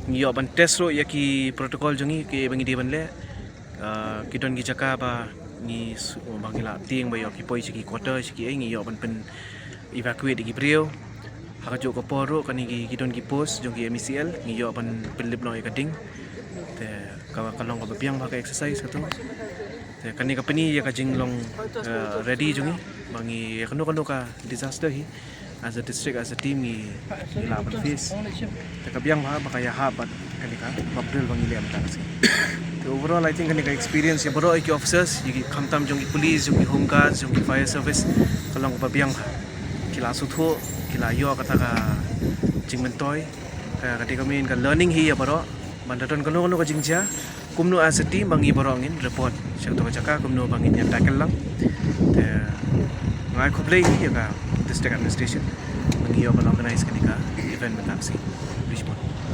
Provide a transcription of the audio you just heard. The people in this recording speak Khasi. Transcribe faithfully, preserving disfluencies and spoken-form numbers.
Ngi ïoh ban test ruh ïa ki protocol jong ngi, kiei ba ngi dei ban leh. Ah, ki don ki jaka ba ngi su-, ba ngi la tieng ba ïoh ki poi sha ki quarter sha kiei, ngi ïoh ban pyn evacuate ïa ki briew. Ha kajuh ka por ruh kane ki, ki don ki post jong ki M E C L, ngi ïoh ban pynlip noh ïa ka ding. Te ka, ka long kaba biang bha ka exercise kato. Te kane ka pyni ïa ka jinglong, eh, ready jong ngi ba ngi ïa kano kano ka disaster hi, as a district, as a team, ngi, ngi lah ban face. Te ka biang bha ba ka ïahap bad kane ka mock drill ba ngi leh mynta ka sngi. Te overall, I think kane ka experience ïa baroh ïa ki officers, ïa ki, khamtam jong ki police, jong ki home guards, jong ki fire service, ka long kaba biang bha. Ki la sngewthuh, ki la ïoh kata ka jingmyntoi. Ka, ka dei ka main ka learning hi ïa baroh. Ban da don kano kano ka jingjia, kumno as a team ba ngi baroh ngin report sha kato ka jaka, kumno ba ngin ïa tackle lang. Te nga ai khublei ïa ka district administration ba ngi ïoh ban organize kane ka event mynta ka sngi. Khublei shibun.